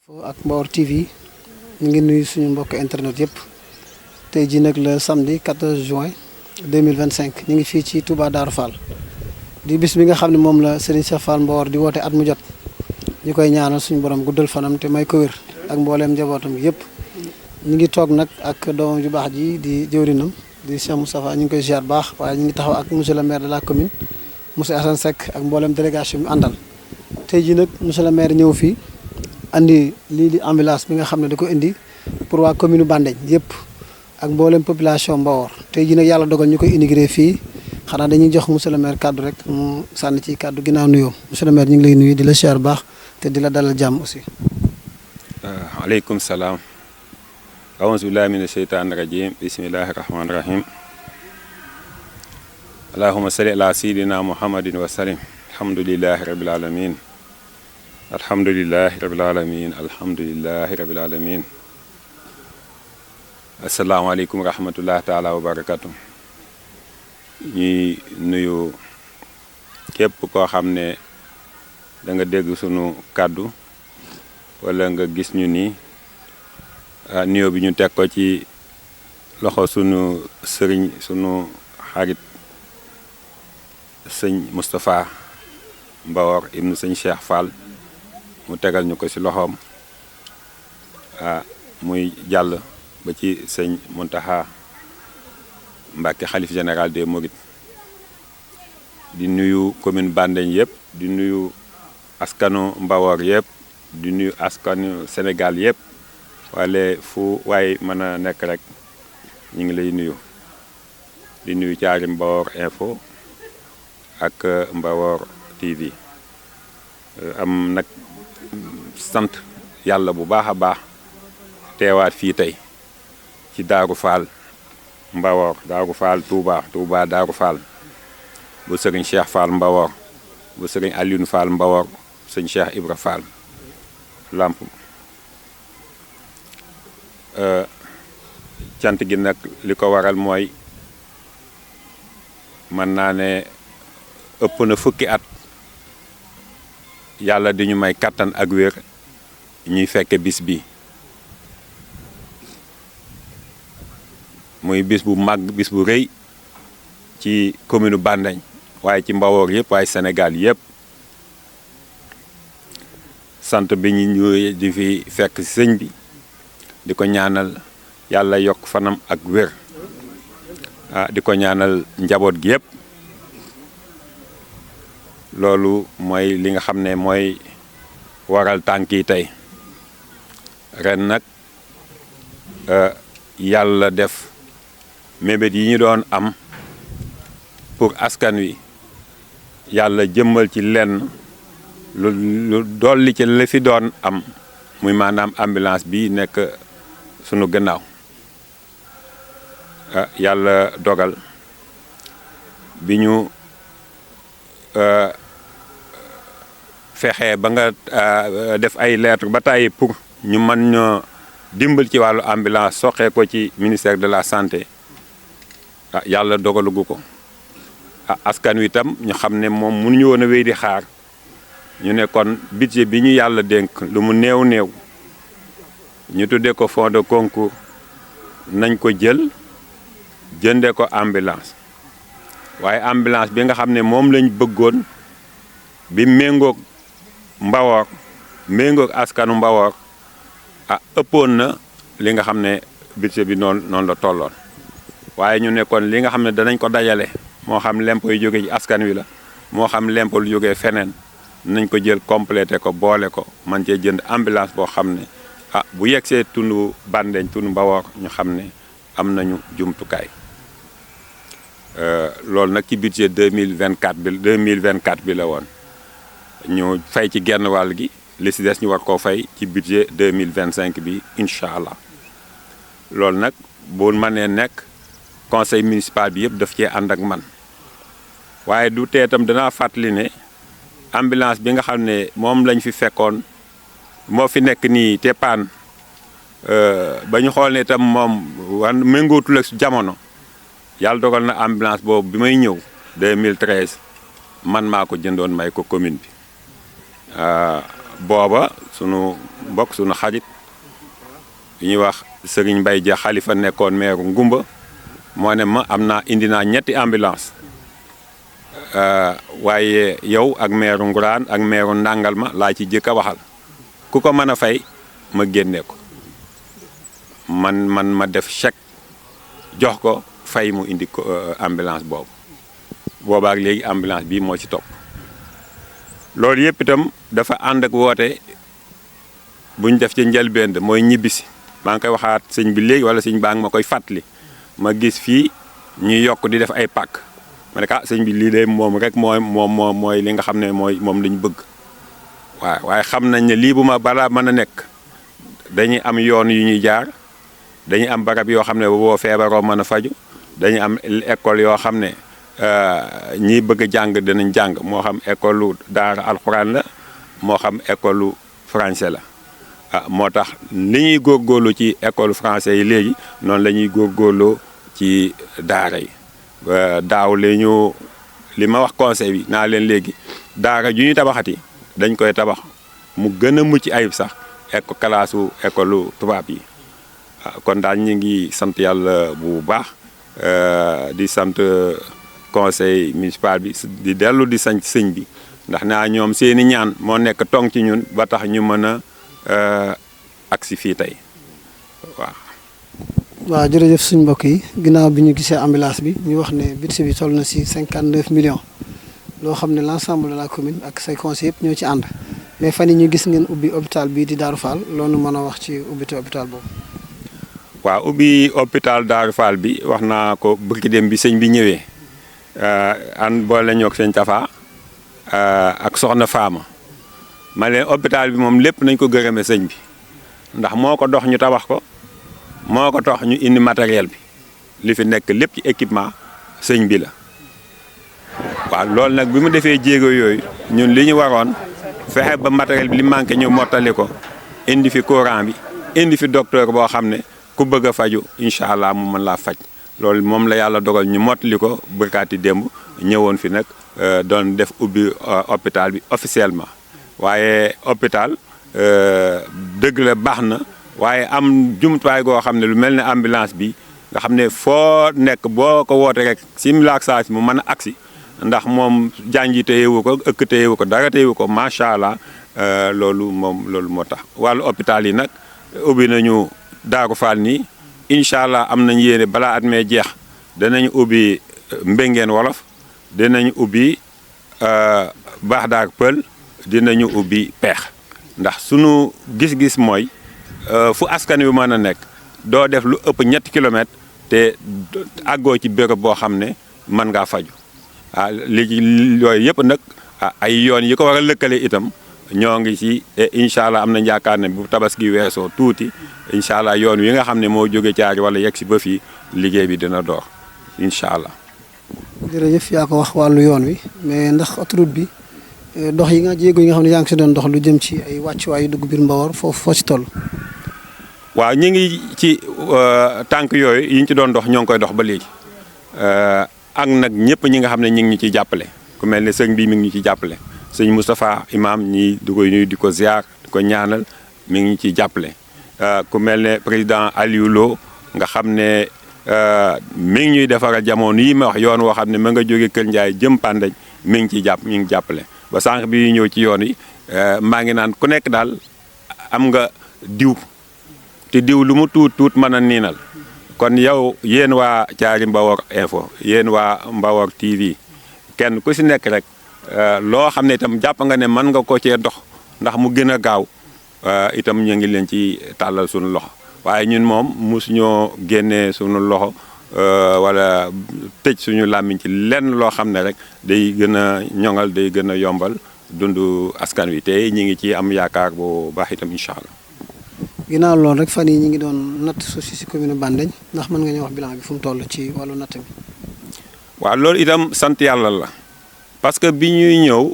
ak Mbawar TV ñu ngi nuyu suñu mbokk internet yëpp tey jii nag le samedi 14 juin 2025 ñu ngi fii ci Touba Darou Fall di bis bi nga xam ne moom la Serigne Cheikh Fall Mbawar di woote at mu jot ñu koy ñaanal suñu borom guddal fanam te may ko wér ak mbooleem njabootam yëpp. ñu ngi toog nag ak doomam ju baax ji di jëwrinam di Cheikh Moustapha ñu ngi koy ziar baax waaye ñu ngi taxaw ak monsieur le maire de la commune monsieur Assane Seck ak mbooleem délégation bi àndal tey jii nag monsieur le maire ñëw fii andi lii di ambulance bi nga xam ne da ko indi pour waa commune Bandègne yëpp ak mboolem population Mbawar tey jii nag yàlla dogal ñu koy inauguré fii xanaa dañuy jox monsieur le maire kaddu rek mu sànni ci kaddu ginnaaw nuyoo monsieur le maire ñu ngi lay nuyu di la ziar baax te di la dalal jàmm aussi. aleykum salaam. aouzu billahi mina sheytaani rajim bismillahi rahmaani rahim. allahumma salli ala sayyidina muhammadin wa salim. alhamdulillahi rabbil alamin. alhamdulillahi rabbil alamin alhamdulillahi rabbil alamin asalaamaaleykum wa rahmatullahi taala wa barakatu ñuy nuyu képp koo xam ne da nga dégg sunu kàddu wala nga gis ñu ni nuyoo bi ñu teg ko ci loxo sunu sëriñ sunu xarit sëñ Moustapha Mbawar ibnu sëñ Cheikh Fall mu tegal ñu ko ci loxoom muy jàll ba ci sëñ Muntaxa Mbàkke xalif général des Mourides di nuyu commune Bandègne yëpp di nuyu askanu Mbawar yëpp di nuyu askanu Sénégal yëpp wala fu waaye mën a nekk rek ñu ngi lay nuyu di nuyu caari Mbawar info ak Mbawar TV am nag sant yàlla bu baax a baax teewaat fii tey ci Darou Fall Mbawar Darou Fall Touba Darou Fall bu sëriñ Cheikh Fall Mbawar bu sëriñ Alioune Fall Mbawar sëñ Cheikh Ibra Fall Lamp cant gi nag li ko waral mooy mën naa ne ëpp na fukki at yàlla di ñu may kattan ak wér ñuy fekke bis bi muy bis bu mag bis bu rëy ci commune Bandègne waaye ci Mbawar yëpp waaye Sénégal yëpp sant bi ñu di fi fekk sëñ bi di ko ñaanal yàlla yokk fanam ak wér di ko ñaanal njaboot gi yëpp loolu mooy li nga xam ne mooy waral tànk yi tey ren nag yàlla def mébét yi ñu doon am pour askan wi yàlla jëmmal ci lenn lu dolli ci la fi doon am muy maanaam ambulance bi nekk sunu gannaaw yàlla dogal bi ñu fexe ba nga def ay lettre ba tàyyi pour ñu mën ñoo dimbal ci wàllu ambulance soxee ko ci ministère de la santé yàlla dogalugu ko askan wi itam ñu xam ne moom mënuñu woon a wéy di xaar ñu ne kon budget bi ñu yàlla dénk lu mu néew néew ñu tuddee ko fonds de concours nañ ko jël jëndee ko ambulance waaye ambulance bi nga xam ne moom lañ bëggoon bi méngoog Mbawar méngoog askanu Mbawar ëppoon na li nga xam ne budget bi noonu la tolloon waaye ñu ne kon li nga xam ne danañ ko dajale moo xam lempo yu jóge ci askan wi la moo xam lempo lu jógee feneen nañ ko jël complété ko boole ko man cee jënd ambulance boo xam ne bu yegsee tundu Bandègne tundu Mbawar ñu xam ne am nañu jumtukaay loolu nag ci budget 2024 bi la woon ñu fay ci genn wàll gi li si des ñu war koo fay ci budget 2025 bi incha allah loolu nag bu mënee nekk conseil municipal bi yëpp daf cee ànd ak man waaye du tee itam danaa fàttali ne ambulance bi nga xam ne moom lañ fi fekkoon moo fi nekk nii te paan ba ñu xool ne itam moom méngootul ak jamono yàlla dogal na ambulance boobu bi may ñëw 2013 man maa ko jëndoon may ko commune bi booba sunu mbokk sunu xarit yu ñuy wax Serigne Mbaye Dia xalifa nekkoon maire Ngumba moo ne ma am naa indi naa ñetti ambulance waaye yow ak maire Ngourane ak maire Ndangal ma laa ci jëkk a waxal ku ko mën a fay ma génne ko man ma def chèque jox ko fay mu indi ko ambulance boobu boobaak léegi ambulance bii moo ci topp loolu yëpp itam dafa ànd ak woote buñ def ci njëlbéen mooy ñibbisi maa ngi koy waxaat sëñ bi léegi wala sëñ baa ngi ma koy fàttali ma gis fii ñuy yokk di def ay pàkk ma ne sëñ bi lii de moom rek mooy li nga xam ne moom lañ bëgg waaye xam nañ ne lii bu ma balaa mën a nekk dañuy am yoon yu ñuy jaar dañuy am barab yoo xam ne boo feebaroo mën a faju dañuy am école yoo xam ne ñiy bëgg a jàng dinañ jàng moo xam école daara alxuraan la moo xam école français la moo tax li ñuy góorgóorlu ci école français yi léegi noonu la ñuy góorgóorloo ci daara yi daaw li ma wax conseil bi naa leen léegi daara ju ñuy tabaxati dañ koy tabax mu gën a mucc ayib sax kalaasu école tubaab yi kon daal ñu ngi sant yàlla bu baax di sant conseil municipal bi di dellu di sant sëñ bi ndax naa ñoom seeni ñaan moo nekk tong ci ñun ba tax ñu mën a agsi fii tey waaw jërëjëf suñ mbokk yi ginnaaw bi ñu gisee ambulance bi ñu wax ne budget bi toll na si 59 millions loo xam ne l'ensemble de la commune ak say conseils yëpp ñoo ci ànd mais fan yi ñu gis ngeen ubbi hôpital bii di Darou Fall loolu mën a wax ci ubbite hôpital boobu. waaw ubbi hôpital Darou Fall bi wax naa ko barki dem bi sëñ bi ñëwee an boole ñoo ak sëñ Tafa ak soxna Faama ma leen hôpital bi moom lépp nañ ko gërëme sëñ bi ndax moo ko dox ñu tabax ko moo ko tax ñu indi matériel bi li fi nekk lépp ci équipement sëñ bi la waaw loolu nag bi mu defee jéego yooyu ñun li ñu waroon fexe ba matériel bi li manqué ñu mottali ko indi fi courant bi indi fi docteur boo xam ne ku bëgg a faju incha allah mu mën laa faj loolu moom la yàlla dogal ñu mottali ko bërkaati démb ñëwoon fi nag doon def ubbi hôpital bi officiellement waaye hôpital dëgg la baax na waaye am jumtuwaay goo xam ne lu mel ne ambulance bi nga xam ne foo nekk boo ko woote rek simlaak saa si mu mën a agsi ndax moom janji téyewu ko ëkk téyewu ko dara téyewu ko macha allah loolu moo tax wàllu hôpital yi nag ubbi nañu Darou Fall nii incha allah am nañ yéene balaa at mee jeex danañu ubbi Mbengeen Wolof dinañu ubbi Baax Daar Pël dinañu ubbi Peex ndax sunu gis-gis mooy fu askan wi mën a nekk doo def lu ëpp 3 kilomètres te àggoo ci béréb boo xam ne mën ngaa faju léegi yooyu yëpp nag ay yoon yi ko war a lëkkale itam ñoo ngi ci incha allah am nañ yaakaar ne bu tabaski weesoo tuuti incha allah yoon wi nga xam ne moo jóge caari wala yegg si ba fii liggéey bi dina door incha allah. jërëjëf yaa ko wax wàllu yoon wi mais ndax autoroute bi dox yi nga jéego yi nga xam ne yaa ngi si doon dox lu jëm ci ay wàccuwaay yu dugg biir Mbawar foo ci toll. waaw ñu ngi ci tànk yooyu yi ñu ci doon dox ñoo ngi koy dox ba léegi ak nag ñëpp ñi nga xam ne ñu ngi ñu ciy jàppale ku mel ne sëñ bi mi ngi ñu ciy jàppale sëñ Moustapha Imam ñi di koy nuyu di ko ziar di ko ñaanal mi ngi ñu ciy jàppale ku mel ne président Aliou Lo nga xam ne mi ngi ñuy defaral jamono yi ma wax yoon woo xam ne ma nga jóge Kër Ndiaye jëm Pandañ mi ngi jàppale ba sànq bi ñëw ci yoon yi maa ngi naan ku nekk daal am nga diw te diw lu mu tuut mën a niinal kon yow yéen waa Thiary Mbawar info yéen waa Mbawar TV kenn ku si nekk rek loo xam ne itam jàpp nga ne mën nga ko cee dox ndax mu gën a gaaw itam ñu ngi leen ci tàllal suñu loxo waaye ñun moom mosuñoo génnee suñu loxo wala tëj suñu làmmiñ ci lenn loo xam ne rek day gën a ñoŋal day gën a yombal dundu askan wi te ñi ngi ci am yaakaar bu baax itam incha allah. ginnaaw loolu rek fan yi ñu ngi doon natt suuf si commune Bandeñ ndax mën nga ñu wax bilan bi fu mu toll ci wàllu natt bi. waaw loolu itam sant yàlla la parce que bi ñuy ñëw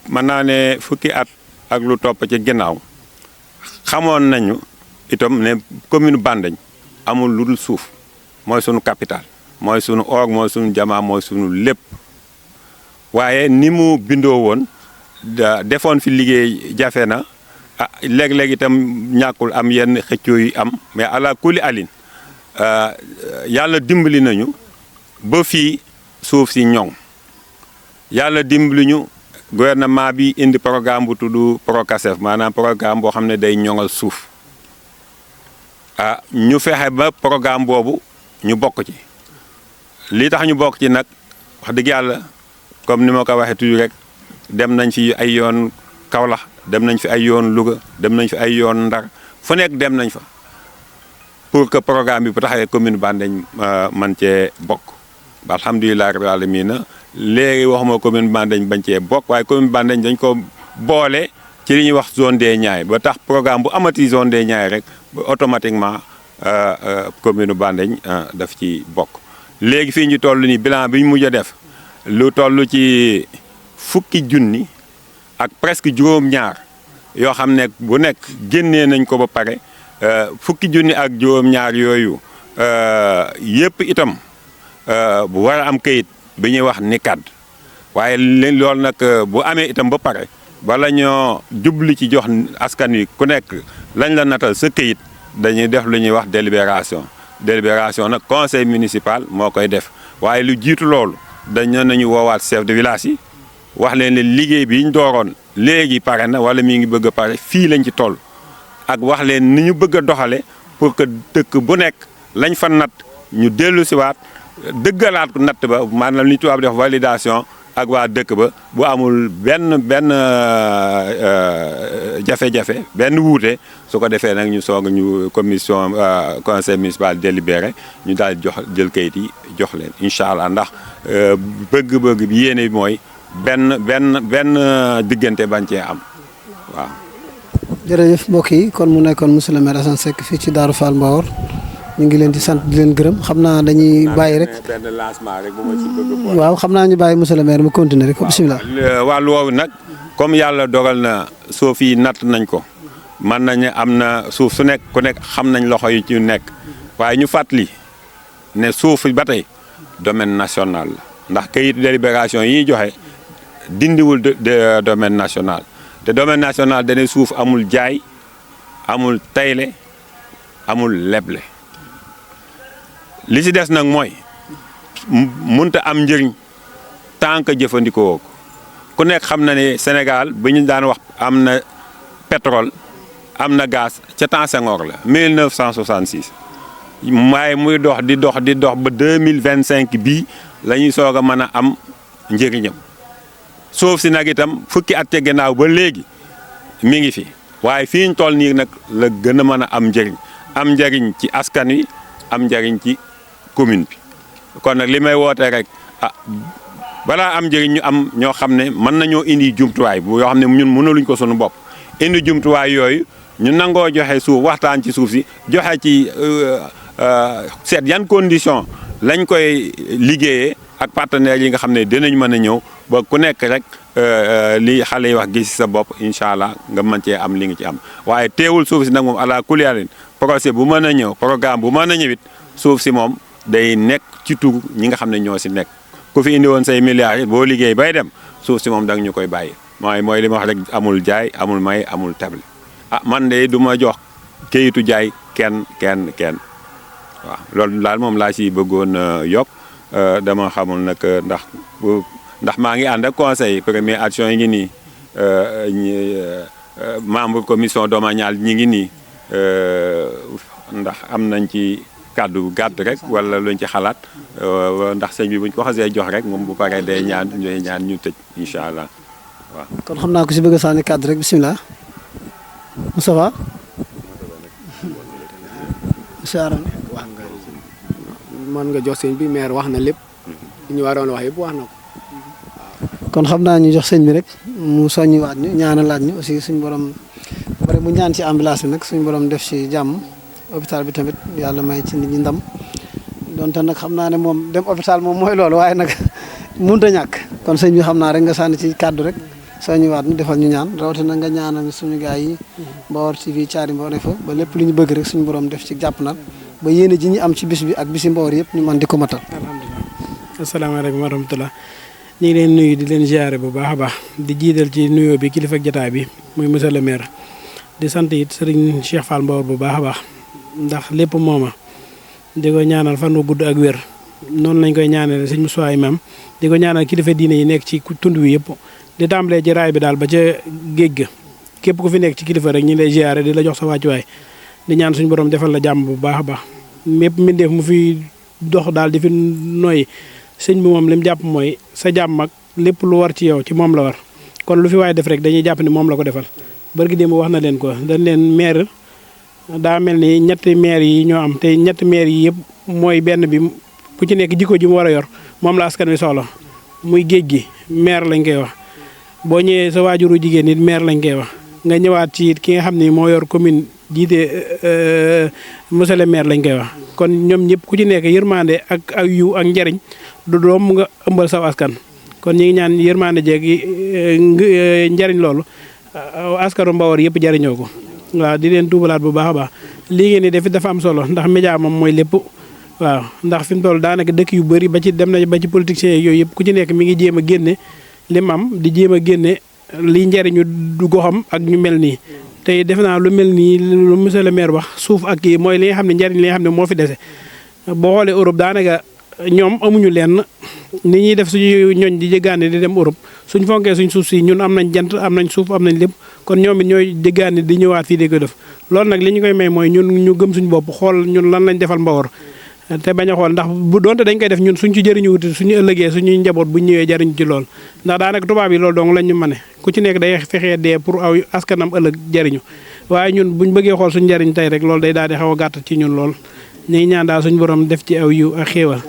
mën naa ne fukki at ak lu topp ci ginnaaw xamoon nañu itam ne commune Bandeñ amul lu dul suuf mooy sunu capital mooy sunu or mooy sunu jamaa mooy sunu lépp waaye ni mu bindoo woon defoon fi liggéey jafe na léeg-léeg itam ñàkkul am yenn xëccoo yu am mais ala kulli alin yàlla dimbali nañu ba fii suuf si ñoŋ yàlla dimbali ñu gouvernement bi indi programme bu tudd Procasef maanaam programme boo xam ne day ñoŋal suuf ñu fexe ba programme boobu ñu bokk ci li tax ñu bokk ci nag wax dëgg yàlla comme ni ma ko waxee toujours rek dem nañ fi ay yoon Kaolack dem nañ fi ay yoon Louga dem nañ fi ay yoon Ndar fu nekk dem nañ fa pour que programme bi bu taxawee commune Banding man cee bokk ba alhamdulilah rabbil alamin léegi waxuma commune Banding bañ cee bokk waaye commune Banding dañ ko boole ci li ñuy wax zone des Niayes ba tax programme bu amati zone des Niayes rek automatiquement commune Banding daf ci bokk. léegi fii ñu toll nii bilan bi ñu mujj a def lu toll ci fukki junni ak presque juróom-ñaar yoo xam ne bu nekk génnee nañ ko ba pare fukki junni ak juróom-ñaar yooyu yëpp itam bu war a am kayit bi ñuy wax NICAD waaye loolu nag bu amee itam ba pare bala ñoo jubli ci jox askan wi ku nekk lañ la natal sa kayit dañuy def lu ñuy wax délibération nag conseil municipal moo koy def waaye lu jiitu loolu dañu nañu woowaat chef de village yi wax leen ne liggéey bi ñu dooroon léegi pare na wala mi ngi bëgg a pare fii lañ ci toll ak wax leen ni ñu bëgg a doxale pour que dëkk bu nekk lañ fa natt ñu dellu siwaat dëggalaat ko natt ba maanaam li tubaab di wax validation ak waa dëkk ba bu amul benn jafe-jafe benn wuute su ko defee nag ñu soog ñu commission conseil municipal délibéré ñu daal jël kayit yi jox leen incha allah ndax bëgg-bëgg bi yéene bi mooy benn diggante bañ cee am waaw. jërëjëf mbokk yi kon mu nekkoon monsieur le maire Assane Seck fii ci Darou Fall Mbawar ñu ngi leen di sant di leen gërëm xam naa dañuy bàyyi rek benn lancement rek bu ma ci bëgg waaw xam naa ñu bàyyi monsieur le maire mu continuer rek bisimilah. wàllu woowu nag comme yàlla dogal na suuf yi natt nañ ko mën nañu am na suuf su nekk ku nekk xam nañ loxo yi ci nekk waaye ñu fàttali ne suuf ba tey domaine national la ndax kayit délibération yi ñuy joxe dindiwul domaine national te domaine national dane suuf amul jaay amul tayle amul leble li ci des nag mooy munta am njëriñ tant que jëfandikoo ko ku nekk xam na ne Sénégal bi ñu daan wax am na pétrole am na gaz ca temps Senghor la 1966 waaye muy dox di dox ba 2025 bii la ñuy soog a mën a am njëriñam suuf si nag itam fukki at ca gannaaw ba léegi mi ngi fi waaye fii ñu toll nii nag la gën a mën a am njëriñ ci askan wi am njëriñ ci commune bi kon nag li may woote rek balaa am njëriñ ñu am ñoo xam ne mën nañoo indi jumtuwaay bu yoo xam ne ñun mënaluñ ko sunu bopp indi jumtuwaay yooyu ñu nangoo joxe suuf waxtaan ci suuf si joxe ci seet yan condition lañ koy liggéeyee ak partenaires yi nga xam ne dinañ mën a ñëw ba ku nekk rek li xale yi wax gis sa bopp incha allah nga mën cee am li nga ci am waaye teewul suuf si nag moom ala kulli yàlla projet bu mën a ñëw programme bu mën a ñëwit suuf si moom day nekk ci tur ñi nga xam ne ñoo si nekk ku fi indi woon say milliards boo liggéey bay dem suuf si moom danga ñu koy bàyyi mooy li ma wax rek amul jaay amul may amul table man de du ma jox kayitu jaay kenn waaw loolu daal moom laa si bëggoon yokk dama xamul nag ndax maa ngi ànd ak conseil première action yi ngi nii membre commission domaniale ñi ngi nii ndax am nañ ci kàddu gàtt rek wala luñ ci xalaat ndax sëñ bi buñ ko xasee jox rek moom bu paree day ñaan ñu tëj incha allah waaw. kon xam naa ko si bëgg a sànni kàddu rek bisimilah Moustapha. incha allah. wax nga mën nga jox sëñ bi maire wax na lépp li ñu waroon wax yëpp wax na ko. kon xam naa ñu jox sëñ bi rek mu soññiwaat ñu ñaanalaat ñu aussi suñu borom bari mu ñaan ci ambulance bi nag suñu borom def ci jàmm hôpital bi tamit yàlla may ci nit ñi ndam donte nag xam naa ne moom dem hôpital moom mooy loolu waaye nag mënut a ñàkk kon sëñ bi xam naa rek nga sànni ci kàddu rek soññiwaat ñu defal ñu ñaan rawatina nga ñaanal suñu gaay yi Mbawar TV Thiary Mbawar fa ba lépp lu ñu bëgg rek suñu borom def ci jàpp naan ba yéene ji ñu am ci bis bi ak bisi Mbawar yëpp ñu mën di ko matal. alhamdulilah asalaamaaleykum wa rahmatulah ñu ngi leen nuyu di leen ziare bu baax a baax di jiital ci nuyoo bi kilifa ak jotaay bi muy monsieur le maire di sant it Serigne Cheikh Fall Mbawar bu baax a baax ndax lépp mooma di ko ñaanal fan wu gudd ak wér noonu lañ koy ñaanale sëñ Moussa Imam di ko ñaanal kilifa diine yi nekk ci tund wi yëpp di tàmbalee ci raay bi daal ba ca géej ga képp ku fi nekk ci kilifa rek ñu lay ziare di la jox sa wàccuwaay di ñaan suñu borom defal la jàmm bu baax a baax mépp mbindeef mu fi dox daal di fi noyyi sëñ bi moom li mu jàpp mooy sa jàmm ak lépp lu war ci yow ci moom la war kon lu fi waaye def rek dañuy jàpp ni moom la ko defal barki démb wax na leen ko dañ leen maire daa mel ni ñetti maire yi ñoo am te ñetti maire yi yëpp mooy benn bi ku ci nekk jikko ji mu war a yor moom la askan wi soxla muy géej gi maire lañ koy wax boo ñëwee sa waajuru jigéen it maire lañ koy wax nga ñëwaat ci it ki nga xam ni moo yor commune jiite monsieur le maire lañ koy wax kon ñoom ñëpp ku ci nekk yërmande ak yu ak njariñ du doom nga ëmbal saw askan kon ñi ngi ñaan yërmande jeeg njariñ loolu askanu Mbawar yëpp jariñoo ko waaw di leen tuubalaat bu baax a baax lii ngeen ni def dafa am solo ndax média moom mooy lépp waaw ndax fi mu toll daanaka dëkk yu bëri ba ci dem na ba ci politiciens yi yooyu yëpp ku ci nekk mi ngi jéem a génne li mu am di jéem a génne liy njariñu du goxam ak ñu mel nii tey defe naa lu mel nii lu monsieur le maire wax suuf ak kii mooy li nga xam ne njariñ li nga xam ne moo fi dese boo xoolee Europe daanaka ñoom amuñu lenn ni ñuy def suñu ñoñ di jéggaane di dem Europe suñ fonkee suñ suuf si ñun am nañ jant am nañ suuf am nañ lépp kon ñoom it ñooy jéggaane di ñëwaat fii di ko def loolu nag li ñu koy may mooy ñun ñu gëm suñu bopp xool ñun lan lañ defal Mbawar te bañ a xool ndax bu doonte dañ koy def ñun suñ ci jëriñu wuti suñu ëllëgee suñuy njaboot bu ñëwee jëriñu ci lool ndax daanaka tubaab yi loolu dong lañ ñu mane ku ci nekk day fexee dee pour aw askanam ëllëg jëriñu waaye ñun buñ bëggee xool suñu njëriñ tey rek loolu day daal di xaw a gàtt ci ñun lool ñu ngi ñaan daal suñu borom def ci aw yu ak xéewal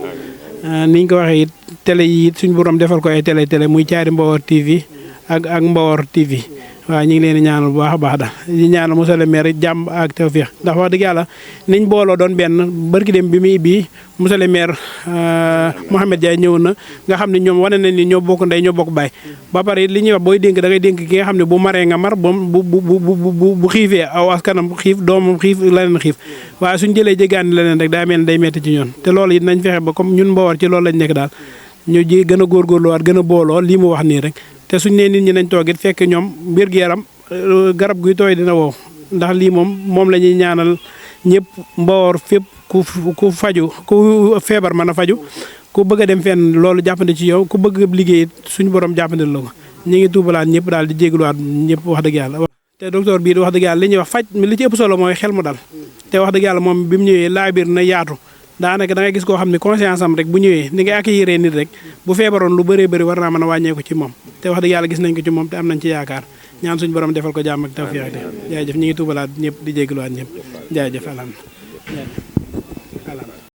niñ ko waxee it télé yi it suñu borom defal ko ay télé muy caari Mbawar TV ak Mbawar TV waaw ñu ngi leen di ñaanal bu baax a baax daal di ñaanal monsieur le maire jàmm ak tawfeex ndax wax dëgg yàlla niñ booloo doon benn barki dem bi muy bii monsieur le maire Mouhamed Ndiaye ñëw na nga xam ne ñoom wane nañ ni ñoo bokk ndey ñoo bokk baay ba pare li ñuy wax booy dénk da ngay dénk ki nga xam ne bu maree nga mar bu xiifee aw askanam xiif doomam xiif leneen xiif waaye suñ jëlee jéggaani leneen rek daa mel ne day metti ci ñoon te loolu it nañ fexe ba comme ñun Mbawar ci loolu lañ nekk daal ñu ji gën a góorgóorluwaat gën a booloo lii mu wax nii rek te suñ nee nit ñi nañ toog it fekk ñoom wér-gu-yaram garab guy tooy dina wow ndax lii moom la ñuy ñaanal ñëpp Mbawar fépp ku faju ku feebar mën a faju ku bëgg a dem fenn loolu jàppande ci yow ku bëgg liggéey suñu borom jàppande la ko ñu ngi tuubalaat ñëpp daal di jégluwaat ñëpp wax dëgg yàlla te docteur bii wax dëgg yàlla li ñuy wax faj li ci ëpp solo mooy xel mu dal te wax dëgg yàlla moom bi mu ñëwee laabir na yaatu daanaka da ngay gis koo xam ne conscience am rek bu ñëwee ni ngay accueillir nit rek bu feebaroon lu bëree bëri war naa mën a wàññeeku ci moom te wax dëgg yàlla gis nañ ko ci moom te am nañ ci yaakaar ñaan suñu borom defal ko jàmm ak tawfiix jaajëf ñu ngi tuubalaat ñëpp di jégluwaat ñëpp jaajëf alhamdulilah